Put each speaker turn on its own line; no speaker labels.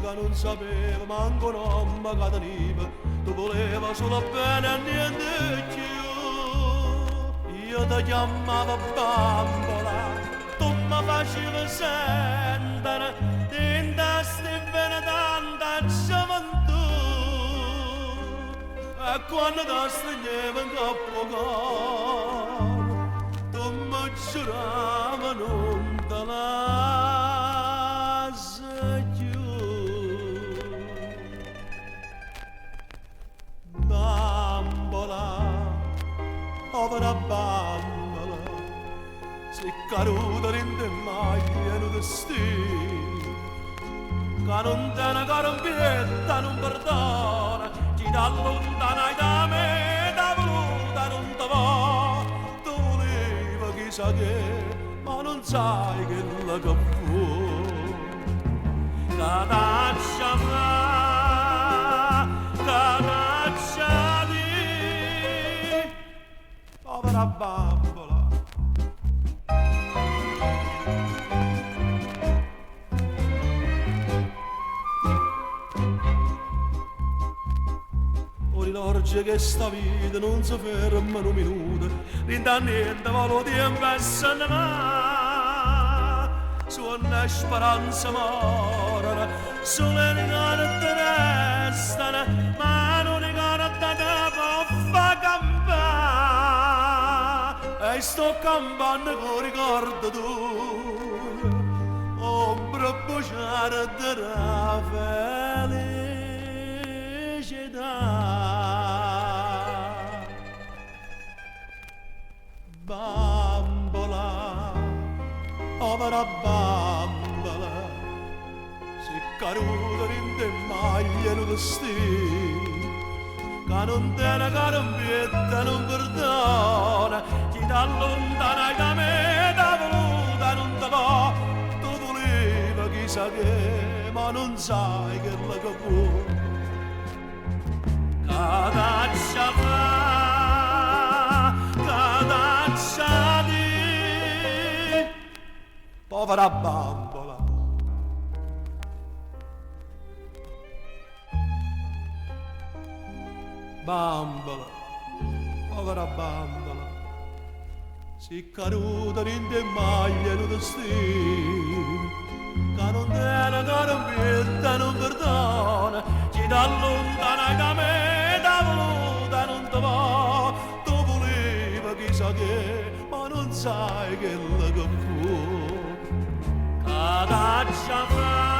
Che nun sapev manco 'o nomme ca tenive, tu vulive sulo bene e niente cchiù. Io te chiammavo bambola, tu me facive sentere dint' 'a 'sti vene tanta gioventù. E quanno t'astrignevo 'ncopp' 'o core, tu me giurave nun te lasso cchiù. Bambola, povera bambola, si' caduta dint' 'e maglie 'e nu destino ca nun tene core 'mpietto e nun perdona chi t'alluntana da me t'ha voluta e nun te vo'. Tu vulive chissà che, ma nun sai chello che vuò. Che t'aggia fa', che t'aggia di', povera bambola. O rilorgio 'e chesta vita nun se ferma nu minuto, dint' a niente vola 'o tiempo e se ne va. Suonne e speranze morono, solo 'e ricorde restano, ma nu ricordo te po' fa campà. E i' sto campanno cu 'o ricordo tujo, ombra bugiarda d' 'a felicità. Bambola, povera bambola, si' caduta dint' 'e maglie 'e nu destino ca nun tene core 'mpietto e nun perdona chi t'alluntana da me t'ha voluta e nun te vo'. Tu vulive chissà che, ma nun sai chello che vuò. Che t'aggia fa', che t'aggia di', povera bambola. Bambola, povera bambola, si' caduta dint' 'e maglie 'e nu destino ca nun tene core 'mpietto e nun perdona chi t'alluntana da me t'ha voluta e nun te vo'. Tu vulive chissà che, ma nun sai chello che vuò. Che t'aggia fa'.